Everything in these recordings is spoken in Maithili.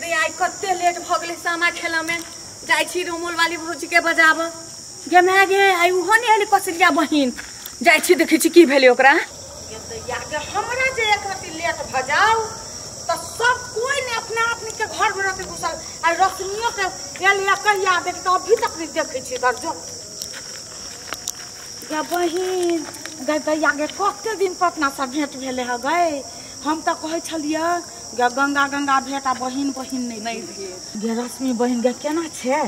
गे आई कते लेट भ गेलै सामा खेला में। जाय छी रोमोल वाली भौजी के बजाब। गे my गे आई उहो नै एली कसलिया बहिन। जाय छी देखै छी की भेलै ओकरा। गे दैया गे हमरा जे एक रति लेट भ जाउ त सब कोई ने अपना अपनी के घर में रहते घुसल। आ रश्मियो के एलिया कहिया देख त अभी तक नहीं देखै छी घर जो। गे बहिन गे दैया गे कते दिन पर अपना सब भेंट भेलै ह गए। हम त कहै छलियै गे गंगा गंगा भेंट आ बहिन बहिन नहीं भेल। गे रश्मि बहिन गे केना छै?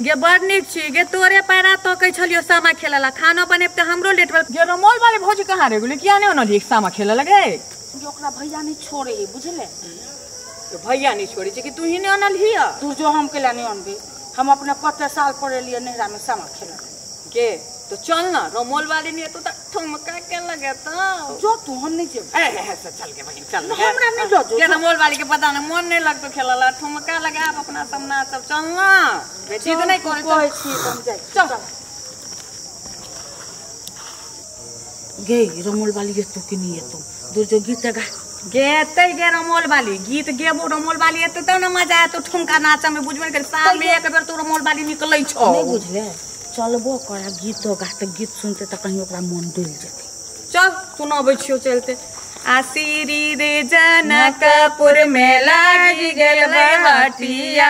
गे बड़ नीक छी गे। तोरे पैरा तकै छलियो सामा खेलला। खाना बनेब त हमरो लेट भेल। गे रमोल वाले भौजी कहाँ रे गेलै? किया नै अनलियै सामा खेल लगे? गे ओकरा भैया नहीं छोड़े है बुझले। भैया नहीं छोड़े छै कि तू ही नै अनलही? तू जो हम केला नहीं अनबे। हम अपने कते साल पर एलियै नैहरा में सामा खेल गे। तो चल ना रमोल वाली नहीं तो ठुमका के लगे तो जो तू हम नहीं जेब। ए ए चल के बहिन चल। हमरा नहीं जो के रमोल वाली के पता नहीं मन नहीं लगतो खेलला। ठुमका लगा अपना सब ना सब चल ना। जिद नहीं करे कहै छी हम जाय चल। गे रमोल वाली एतो कि नहीं एतो? दूर जो गीत गा गेते गे रमोल वाली गीत गेबो रमोल वाली एतो तब ना मजा आतो। ठुमका नाचा में बुझबे कर साल में एक बेर तो रमोल वाली निकलै छौ। नहीं बुझले चलबो करा गीतो गा त गीत सुनते त कहीं ओकरा मन डोल जेतै। चल सुनाबै छियो चलते। आसिरी रे जनकपुर में लाग गेल हटिया,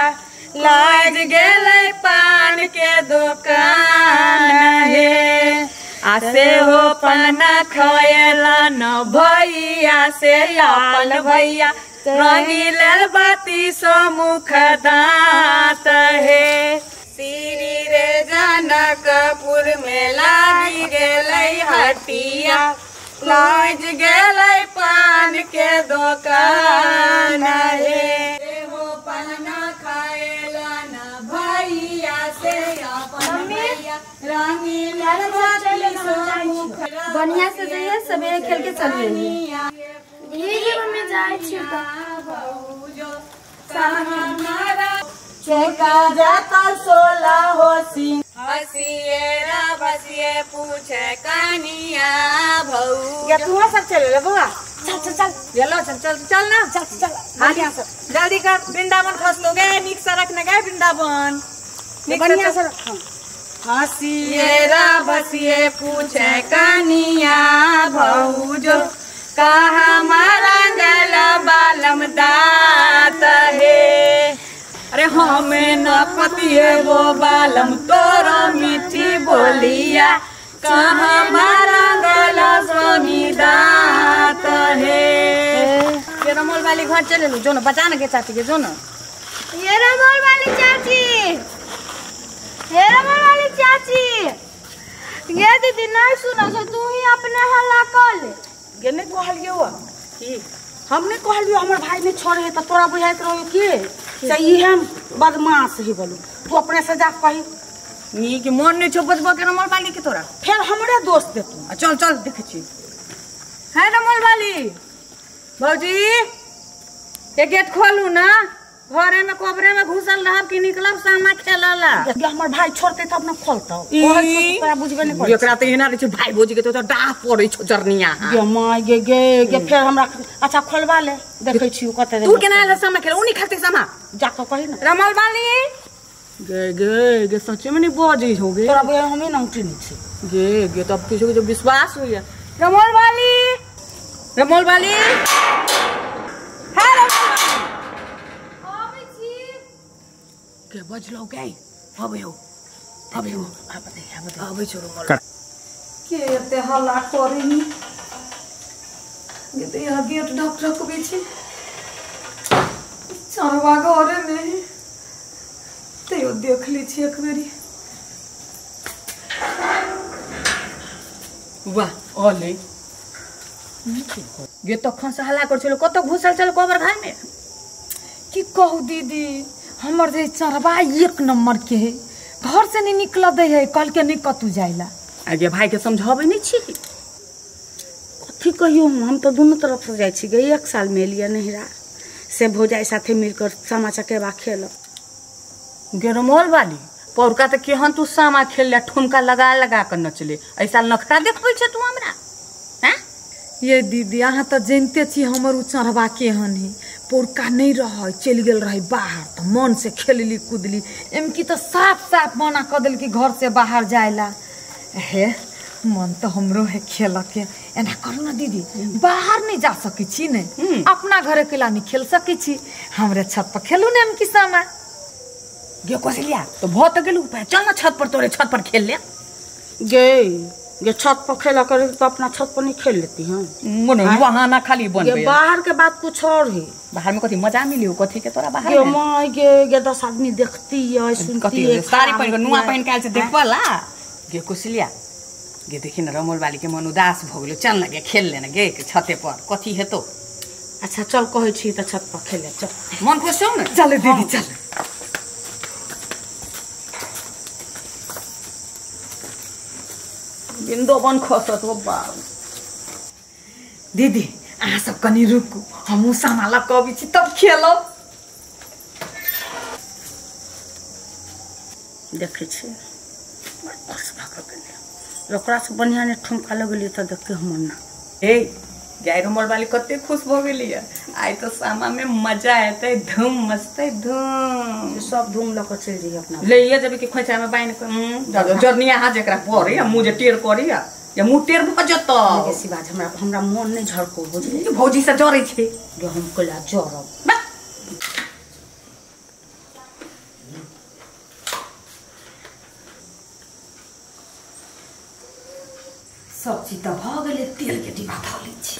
लाग गेलै पान के दुकान हे। आसे हो पाना खयला न भैया से अपन भैया रंगी लेल बाती सो मुख दांत हे। श्री रे जनकपुर में लाग गेलै हटिया, लाग गेलै पान के दुकान हे। हो पाना खाएला न भैया से अपन भैया रंगी लाल बढ़िया से जाइए सवेरे खेल के चलिए। ये मम्मी जाए छी त चेका जाता सोला हो सिंह हसिए रा बसिए पूछे कनिया भऊ। या तू सब चले ले बउआ। चल चल चल चलो चल चल चल ना चल चल बढ़िया से जल्दी कर। वृंदावन खसलो गए निक से रखने गए वृंदावन बढ़िया से रख। हसिए रा बसिए पूछे कनिया भऊ जो कहाँ मारंगल बालम दात हे। अरे हमें न पतिए वो बालम तोरो मीठी बोलिया कहाँ मारंगल स्वामी दात हे। ये रमोल वाली घर चले लो जो न बचा न के चाची के जो न। ये रमोल वाली चाची, ये रमोल वाली चाची। ये दीदी नहीं सुनो सो तू ही अपने हल्ला कर ले। गे नहीं कहलियो की हम नहीं कहलियो हमर भाई नहीं छोड़े है त तोरा बुझाइत रहो की से ई हम बदमाश ही बोलू। तू अपने से जा कही नी के मन नहीं छो बजबो के रमोल वाली के तोरा फिर हमरे दोस्त दे तू। चल चल देखे छी। है रमोल वाली भौजी ये गेट खोलू ना। घरे में कोबरे में घुसल रहब कि निकलब सामा खेलला? गे हमर भाई छोड़ते तब न खोलतौ। कहै छौ तोरा बुझबे नहीं करै। एकरा त एना रहै छै भाई भौजी के तो डाह पड़ै छौ जरनिया। गे my गे गे गे फेर हमरा अच्छा खोलबा ले देखै छियौ कते। तू केना आयल सामा खेल? उ नहीं खेलते सामा जा के कही न रमल वाली। गे गे गे सच्चे में नहीं बजै हो गे। तोरा बुझे हमे न उठी नहीं छी गे गे तब किछु के जो विश्वास होइया। रमल वाली, रमल वाली के बजलो गई अबे हो अबे हो आबे छोरो मल के एते हल्ला करही गे त यहाँ गेट ढक ढक बेছি चरवा घरे में तैयो देख ली छी एक बेरी। वाह ओले गे तखन से हल्ला कर छलो कत घुसल छल कोबर घर में? की कहू दीदी हमर जे चरवा एक नंबर के है घर से नहीं निकल दे है कल के नहीं कतू जाइला। आगे भाई के समझाबै नहीं छी कथी कहियो। हम तो दोनों तरफ से जाइ छी गे। एक साल में एलियै नैहरा से भौजाई साथे मिलकर सामा चकेवा खेल। गे रमोल वाली पौरका त केहन तू सामा खेल ठुमका लगा लगा कर नचले। ऐसा नखरा देखबै छे तू हमरा? हैं ये दीदी अहाँ त जानते छी हमर उ चढ़वा केहन है। पोरका नहीं रहे चलि गेल रहे बाहर तो मन से खेलली कूदली। एमकी तो साफ साफ मना कर दिल कि घर से बाहर जाएला। हे मन तो हमरो है खेल के। एना करू ना दीदी, बाहर नहीं जा सकै छी ने, अपना घर अकेला नहीं खेल सकै छी, हमरे छत पर खेलू ने एमकी सामा। गे कौशल्या तो बहुत गेलू, चल ना छत पर, तोरे छत पर खेल ले। गे गे छत पर खेला करे तो अपना छत पर नहीं खेल लेती हैं। मने वहां ना खाली बनबे, बाहर के बात कुछ और है। बाहर में कथी मजा मिली हो कथी के तोरा बाहर में? गे माय गे गे 10 आदमी देखती है सुनती है, साड़ी पहिन के नुआ पहिन के आयल छै देखबला। गे कौशल्या गे देखी न रमोल वाली के मन उदास भ गेलो, चल ना गे खेल ले ना गे छते पर कथी हेतो। अच्छा चल कहै छी त छत पर खेले चल, मन खुश हो न? चल दीदी चल। बिंदो बन खसत हो बाप। दीदी अहाँ सब कनी रुकू, हमहूँ सामान लऽ कऽ अबै छी तब खेलब। देखै छी बड़ खुश भऽ कऽ गेलै, ओकरासँ बढ़िआँ नहि ठुमका लगेलियै तऽ देखियौ हमर ना। ए गाय रमोल वाली कते खुश भऽ गेलियै, आइ तऽ सामा में मजा एतै, धूम मचतै धूम। सब धूम लऽ कऽ चलि जइयै अपना। लैये जेबै कि खोइचा में बान्हि कऽ जरनिया हाथ जेकरा पड़ै आ मुँह जे टेढ़ करैया या मुँह टेढ़ भऽ जेतौ। शिवाज हमरा हमरा मन नहि झरको बुझली, भौजी से जरै छै। गे हम कैला जरब? सब चीज तऽ भऽ गेलै, तेल के डिब्बा धऽ लै छी।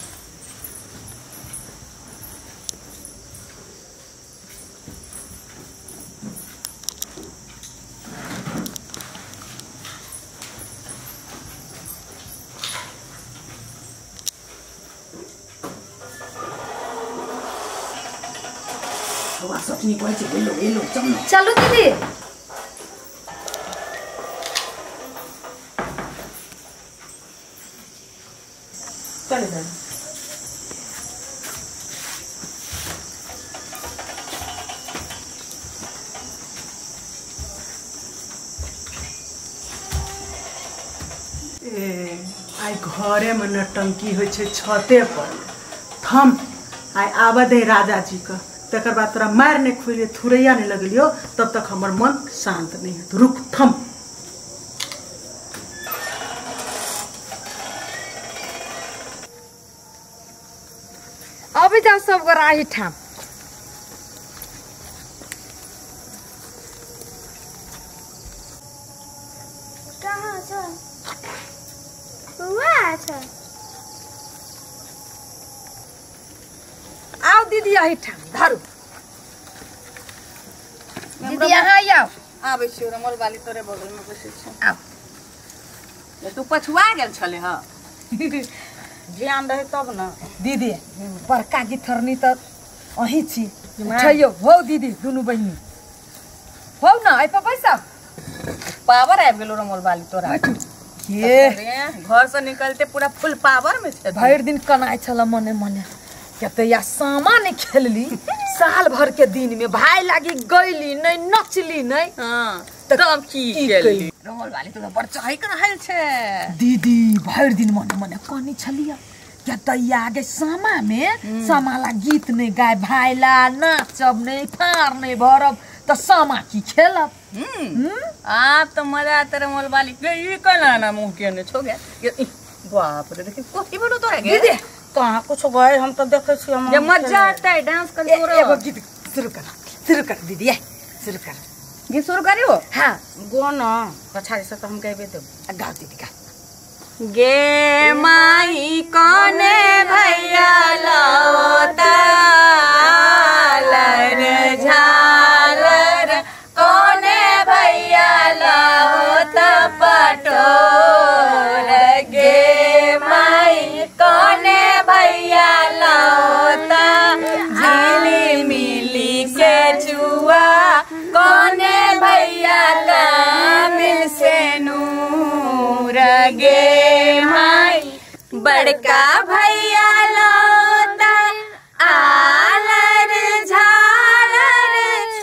चलू दीदी। चल ए आइ घरे में नटंकी होइ छै छते पर। थम आइ आबऽ दे राजा जी के, तकर बाद तोरा मारि नहि खुएलियै थुरैया नहि लगलियौ तब तक हमर मन शांत नहीं हेतौ। रुक थम। अबै जाउ सब गोरा एहिठाम। कहाँ छ बौआ? छ आउ दीदी एहिठाम धरू। दीदी यहाँ आउ। आबै छियौ रमोल वाली तोरे बगल में बैसै छै। आउ। तू पछुआ गेल छले हँ? ध्यान रहे तब न। दीदी बड़का गिथरनी तऽ अहीं छी, उठैयौ हौ दीदी दुनू बहिनी हौ न एहि पर बैसब। पावर आबि गेलो रमोल वाली तोरा। ये घर से निकलते पूरा फुल पावर में छै। भरि दिन कनाइ छल मने मने कते या सामा नहीं खेलली साल भर के दिन में, भाई लागी गईली नहीं नचली नहीं। हाँ तब की केली रमोल वाली तो बड़ चहक रहल छै। दीदी भरि दिन मने मने कनी छलियै क्या दैया गे सामा में सामाला गीत नहीं गाय भाईला नाचब नहीं फार नहीं भरब तो सामा की खेलब। आप तो मजा आते रमोल वाली। ई केना ना मुंह केने छो गे? बाप रे देखी कथी बोलो तोरा गे? दीदी कहाँ कुछ गए हम तो देखे छी हम जे मजा आता है डांस कर तोरा। एगो गीत शुरू कर, शुरू कर दीदी, शुरू कर। गीत शुरू करियो? हाँ गो न पछाड़ी से तो हम गएबे देब। गाओ दीदी गाओ। गे माई कौने भैया लौता लर झालर, कौने भैया लौता पटोर, गे माई कौने भैया लौता झिली मिली के चुआ, कौने भैया कामिल से नूर, गे माई बड़का भैया लौता आलर झालर,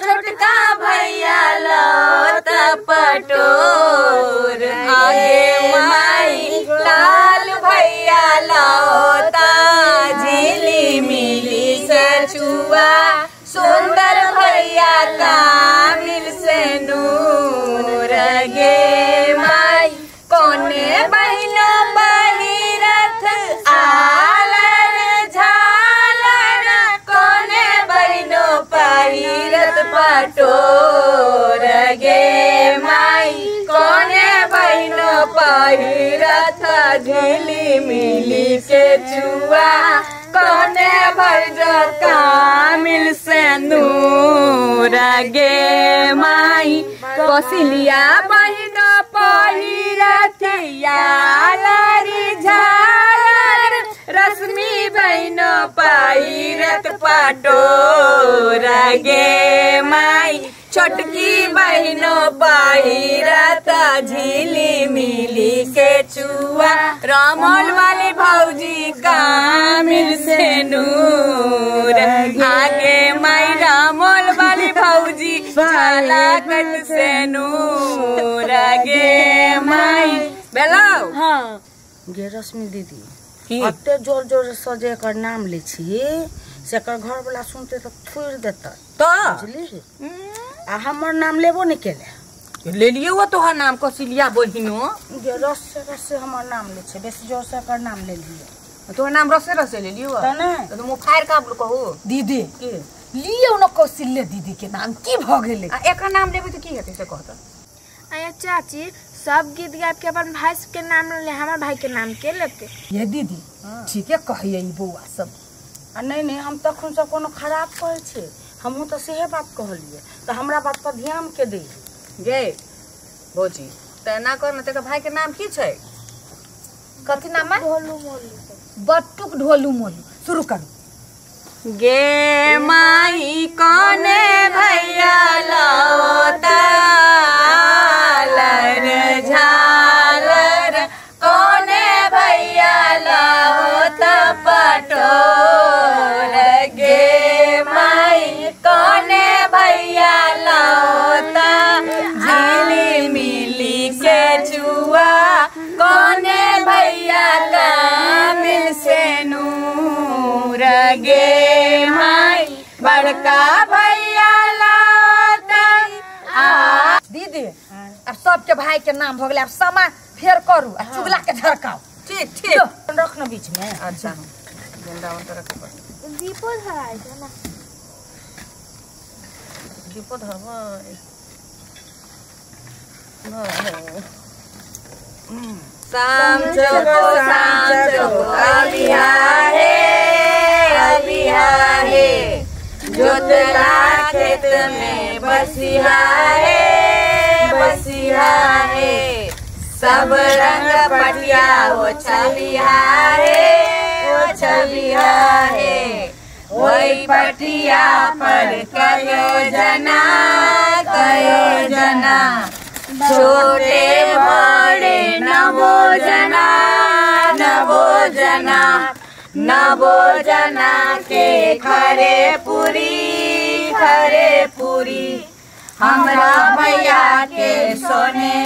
छोटका भैया लौता पटोर, आगे माई लाल भैया लौता झिली मिली से चुआ, पटोर गे माई कोने बहिन पहिरत झिली मिली के चुआ कोने भैज कामिल से नूर गे माई कौशल्या बहिन पहिरथिया लारी झालर रश्मि बहिन पहिरत पटोर गे माई छोटकी बहिन पहिरत झिली मिली के चुआ रमल वाली भौजी कामिल से नूर आगे माई रमल वाली भौजी झालाकट से नूर गे माई बेलाउ। हाँ गे रश्मि दीदी अते जोर जोर से जे एकर नाम ले छी से एकर घर वाला सुनते तो थुर देता तो बुझली। आ हमर नाम लेबो नहीं केले ले लियो वो तोहर नाम कौशल्या बहिनो गे रस से रस से हमर नाम ले छे बेसी जोर से एकर नाम ले लियो तोहर नाम रसे रसे ले लियो त नै तो मुँह फाड़ का कहू दीदी की लियो न कौशल्या दीदी के नाम की भ गेलै आ एकर नाम लेबै त की हेतै से कहत। आया चाची सब गीत गाब के अपन भाई के नाम ले हमर भाई के नाम के लेते। ये दीदी ठीके कहिए ई बौआ सब। आ नहीं नहीं हम तखन से कोनो खराब कहै छी हमहू तो सेहे बात कहलिए त हमरा बात पर ध्यान के दे गे भौजी त एना कर न तेकर भाई के नाम की छै कथी नाम है ढोलू मोलू बटुक ढोलू मोलू शुरू करू। गे माई कोने भैया लौता लर झालर कोने भैया लौता पटोर गे माई कोने भैया लौता झिली मिली के चुआ कोने भैया कामिल से नूर गे माई बड़का भैया लौता। आ दीदी अब सबके भाई के नाम भ गेलै अब समा फेर करू आ चुगला के झरकाउ। ठीक ठीक रख न बीच में। अच्छा वृंदावन तो रखे पड़े दीपो धराय छै ना दीपो धरबै। शाम चको अबिहा हे जोतला खेत में बसिहा हे सब रंग पटिया हो छलिहा हे वही पटिया पर कयो जना छोटे बड़े नवो जना नवो जना नवो जना के खरे पूरी हमरा भैया के सोने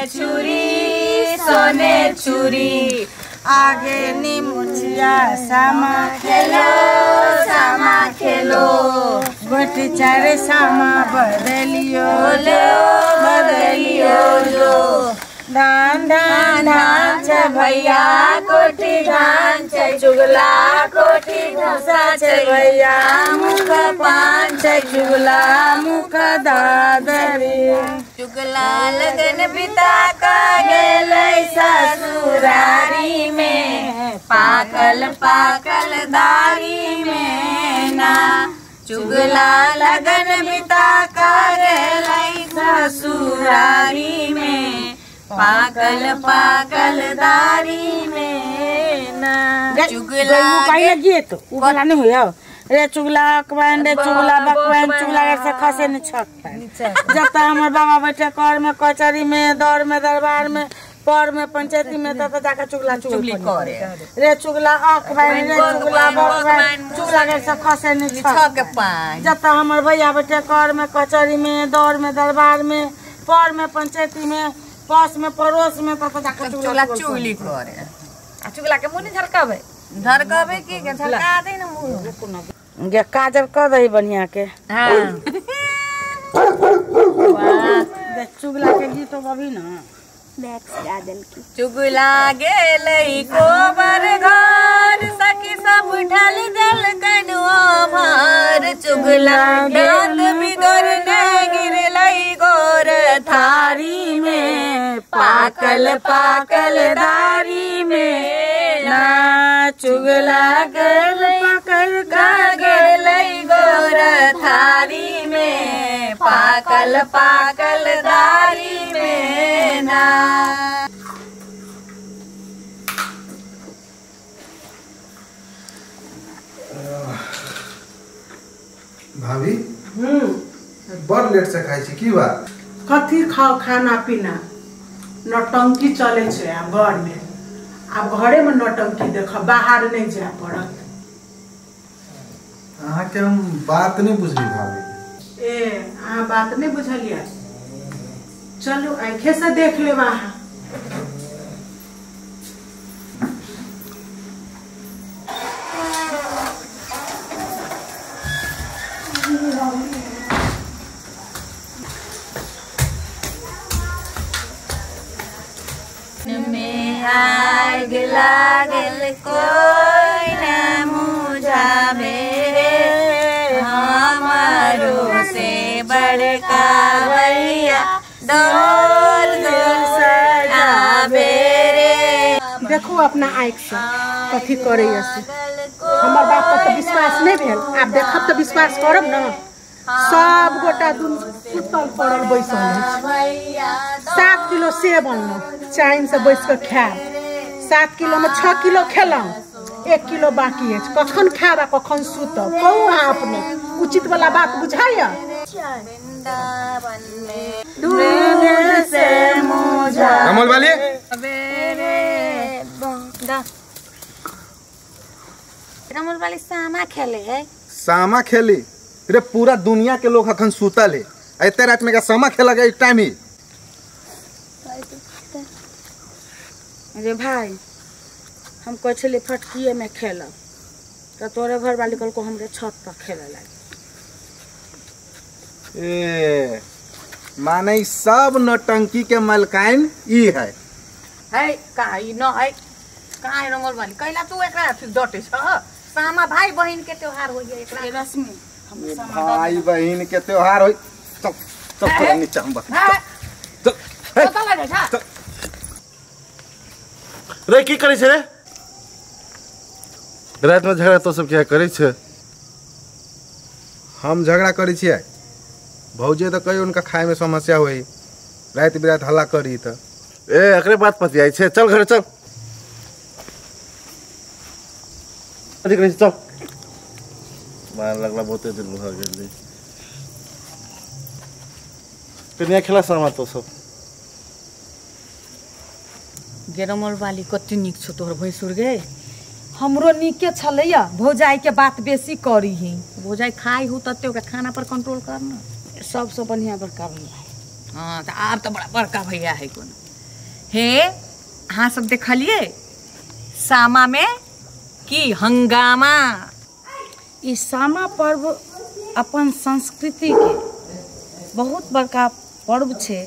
छुरी आगे निमुचिया सामा खेलो गोट चारे सामा बदलियो लो धान धान धान छ भैया कोठी धान छ चुगला कोठी घुसा छ भैया मुख पान छ चुगला मुख दादरी चुगला लगन बिता का गेलै ससुरारी में पाकल पाकल दारी में ना चुगला लगन बिता का गेलै ससुरारी में पाकल पाकल दारी में ना चुगला कहिया गीत उ वाला नहीं होया रे चुगला अकबैन रे चुगला बकबैन चुगला से खसे नहीं छक पाए। जब तक हमर बाबा बैठे कर में कचहरी में दौर में दरबार में पर में पंचायती में तब जाकर चुगला चुगली करे रे चुगला अकबैन रे चुगला बकबैन चुगला से खसे नहीं छक पाए। जब तक हमर भैया बैठे कर में कचहरी में दौर में दरबार में पर में पंचायती में पास में पड़ोस में तब जाकर चुगला चुगली करे। आ चुगला के मुंह नहीं झरकाबे झरकाबे की के झरका दे ना मुंह गे काजर कर दही बढ़िया के। हां वाह चुगला के गीत अभी ना मैक्स गादल की चुगला गेलै कोबर घर सखी सब ढल दल कनुआ भार चुगला दांत बिदोर ने गिर पाकल पाकल दारी में ना चुगला गल पाकल गेल गोर थारी में पाकल पाकल दारी में ना। भाभी बड़ लेट से खाई छी की बात? कथी खाओ खाना पीना नौटंकी चले छै आब घर में, आब घरे में नौटंकी देख बाहर नहीं जाए पड़त। अहाँ के हम बात नहीं बुझली भाभी। ए अहाँ बात नहीं बुझलियै? चलू आँखे से देख लेब अहाँ। में आग लागल कोई न मुझावे रे हमारो से बड़का भैया दौड़ दौड़ सजावे रे। देखो अपना आँख से कथी करे से हमर बाप पर तो विश्वास नहीं भेल, आब देखब तो विश्वास करब न। सब गोटा दुन सुतल पड़ल बैसल अछि। 7 किलो सेब अनलहुँ, चैन से बैस कऽ खायब। 7 किलो में 6 किलो खेलहुँ, 1 किलो बाकी अछि। कखन खायब आ कखन सुतब कहू अहाँ अपने? उचित वाला बात बुझाइया? कमल वाली रमल वाली सामा खेले है। सामा खेली रे? पूरा दुनिया के लोग अखन सुतल है, एते रात में का सामा खेला गया टाइम ही। अरे भाई हम कहै छलियै फटकिए में खेलब तो तोरे घर वाली कहलको हमरे छत पर खेले लागे। ए माने सब नौटंकी के मलकाइन ई है। है का ई न है का है रमल वाली कैला तू एकरा फिर डटे छ? सामा भाई बहिन के त्योहार होइए एकरा। रश्मि भाई बहन के त्योहार हो। चल चल थोड़ा नीचा हम बस चल चल रे की करै छै रे? रात में झगड़ा तो सब क्या करै छै? हम झगड़ा करै छियै? भौजी तो कहियो उनका खाए में समस्या होई, रात बिरात हल्ला करी त। ए एकरे बात पतियाई छै, चल घर चल। चल मार लगला बहुते दिन भऽ गेलै। कनिया खेला सामा तो सब। गेरमल वाली कते नीक छौ तोहर भैंसुर गे। हमरो नीके छलैया, भौजाई के बात बेसी करी ही। भौजाई खाई हो तते ओकरा खाना पर कंट्रोल कर न। सबसे बढ़िया बड़का भैया। हाँ तो आब तो बड़ा बड़का भैया है कोनो। हे अहाँ सब देखलिए सामा में की हंगामा? ई सामा पर्व अपन संस्कृति के बहुत बड़का पर्व छै।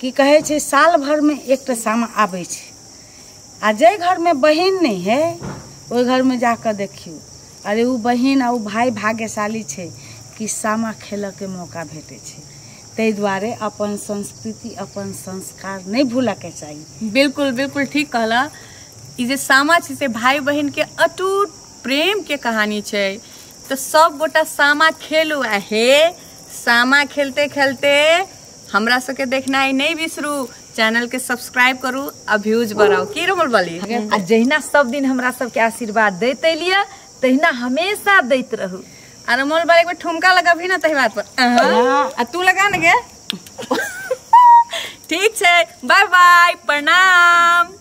की कहै छै साल भर में एकटा सामा आबै छै आ जाहि घर में बहिन नहीं है ओहि घर में जाकर देखियौ, अरे उ बहिन आ उ भाई भाग्यशाली छै कि सामा खेलऽके मौका भेटै छै। ताहि दुआरे अपन संस्कृति अपन संस्कार नहीं भूलऽके चाही। बिल्कुल बिल्कुल ठीक कहला। ई जे सामा छै से भाई बहिन के अटूट प्रेम के कहानी छै। तो सब गोटा सामा खेलू आ हे सामा खेलते खेलते हमरा सबके देखनाइ नहीं बिसरू। चैनल के सब्सक्राइब करू आ व्यूज बढ़ाऊ। की रमल वाली? आ जहिना सब दिन हमरा सबके आशीर्वाद दैत एलियै तहिना हमेशा दैत रहू। आ रमल वाली एक बेर ठुमका लगबही ना तही बात पर। आ तू लगा न गे। ठीक छै, बाय बाय, प्रणाम।